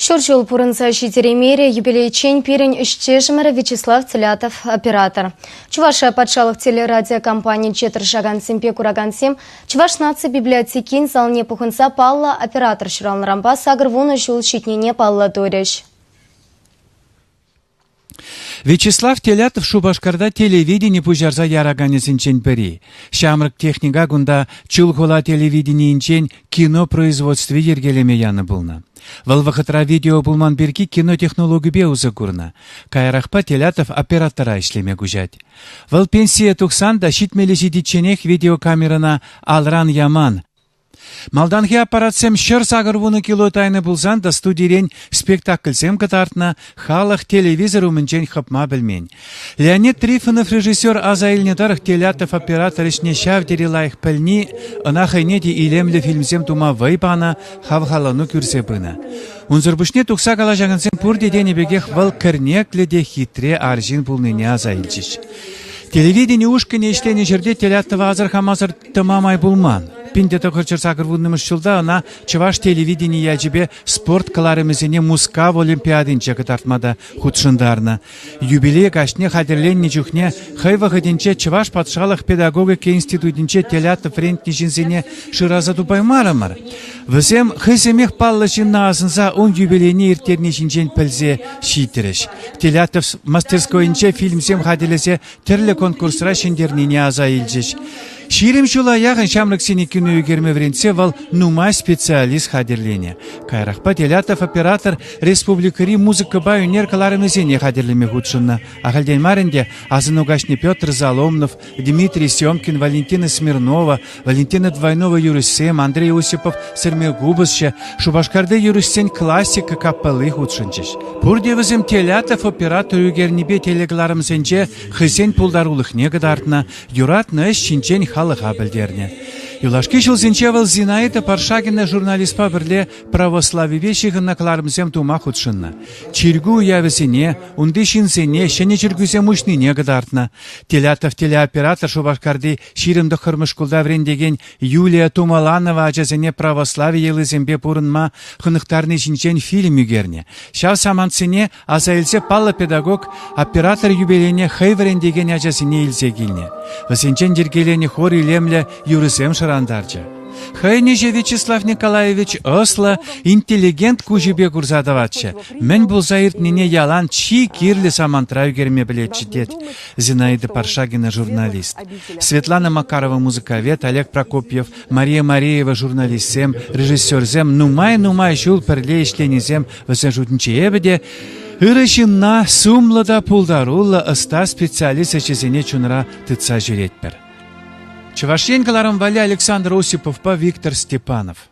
Ҫур ҫул пурӑнса ҫитереймерӗ юбилейччен пирӗн ӗҫтешӗмӗр Вячеслав Телятов оператор. Чӑваш патшалӑх телерадиокомпанинче тӑрӑшакансемпе куракансем Чӑваш наци библиотекин залне пухӑнса паллӑ оператор ҫуралнӑранпа 80 ҫул ҫитнине паллӑ турӗҫ. Вячеслав Телятов Шупашкарта телевидени пуҫарса яраканӗсенчен пӗри. Ҫамрӑк техника кунта Чулхула телевиденийӗнчен кино производстви йӗркелеме янӑ пулнӑ. Вӑл вӑхӑтра видео пулман пирки кинотехнологипе усӑ курнӑ. Каярахпа Телятов оператора ӗҫлеме куҫать. Вӑл пенсие тухсан та ҫитмелле ҫитичченех видеокамерӑна алран яман. Малтанхи аппаратсем 180 кило тайнӑ пулсан та студирен спектакльсем кӑтартнӑ, халӑх телевизор умӗнчен хӑпма пӗлмен. Леонид Трифонов режиссер аса илнӗ тӑрӑх Телятов оператор ӗҫне ҫав тери лайӑх пӗлни ӑна хӑйне те илемлӗ фильмсем тума вӑй панӑ, хавхалану кӳрсе пынӑ. Унсӑр пуҫне тухса калаҫакансем пурте тенӗ пекех вӑл кӗрнеклӗ те хитре арҫын пулнине аса илчӗҫ. Телевидени ушкӑнӗ ӗҫленӗ ҫӗрте Телятова асӑрхамасӑр тӑма май пулман. 1980 ҫулта ӑна чӑваш телевидени ячӗпе спорт кӑларӑмӗсене Мускав Олимпиадинче кӑтартма та хутшӑнтарнӑ. Юбилей каҫне хатӗрленнӗ чухне хӑй вӑхӑтӗнче Чӑваш патшалӑх педагогика институтӗнче Телятов вӗрентнӗ ҫынсене шыраса тупаймарӑмӑр. Вӗсем хӑйсемех паллӑ ҫынна асӑнса ун юбилейне ирттерни ҫинчен пӗлсе ҫитрӗҫ. Телятов мастерскойӗнче фильмсем хатӗрлесе тӗрлӗ конкурсра ҫӗнтернине аса илчӗҫ. 20 ҫула яхӑн ҫамрӑксене кино ӳкерме вӗрентсе вӑл нумай специалист хатӗрленӗ. Каярахпа Телятов оператор республикӑри музыкӑпа ӳнер кӑларӑмӗсене хатӗрлеме хутшӑннӑ. Ахальтен мар ӗнтӗ асӑну каҫне Петр Заломнов, Дмитрий Семкин, Валентина Смирнова, Валентина Двойнова юрӑҫсем, Андрей Осипов сӗрме купӑсҫӑ, Шупашкарти юрӑҫсен классика капелли хутшӑнчӗҫ. Пурте вӗсем Телятов оператор ӳкернипе телекӑларӑмсенче хӑйсен пултарулӑхне кӑтартнӑ, юратнӑ ӗҫ ҫинчен халӑха пӗлтернӗ. Юлашки ҫулсенче вӑл Зинаида Паршагина журналистпа пӗрле православипе ҫыхӑннӑ кӑларӑмсем тума хутшӑннӑ. Чиркӳ уявӗсене, унти ҫынсене ҫӗнӗ чиркӳсем уҫнине кӑтартнӑ. Телятов телеоператор Шупашкарти 29-мӗш шкулта вӗрентекен Юлия Тумаланова ачасене православи йӑлисемпе пурӑнма хӑнӑхтарни ҫинчен фильм ӳкернӗ. Ҫав самантсене аса илсе паллӑ педагог оператор юбилейне хӑй вӗрентекен ачасене илсе килнӗ. Вӗсенчен йӗркеленӗ хор илемлӗ юрӑсем шӑрантарчӗ. Хӑйӗн ӗҫӗ Вячеслав Николаевич ӑслӑ, интеллигент куҫӗпе курса тӑватчӗ. Мӗн пулса иртнине ялан чи кирлӗ самантра ӳкерме пӗлетчӗ, тет Зинаида Паршагина журналист. Светлана Макарова музыковед, Олег Прокопьев, Мария Мареева журналистсем, режиссерсем нумай-нумай ҫул пӗрле ӗҫленисем вӗсен шутӗнче эпӗ те ырӑ ҫынна сумлӑ та пултаруллӑ ӑста специалист ӗҫӗсене чунра тытса ҫӳретпӗр. Чӑваш Ен кӑларӑм валли Александр Осиповпа Виктор Степанов.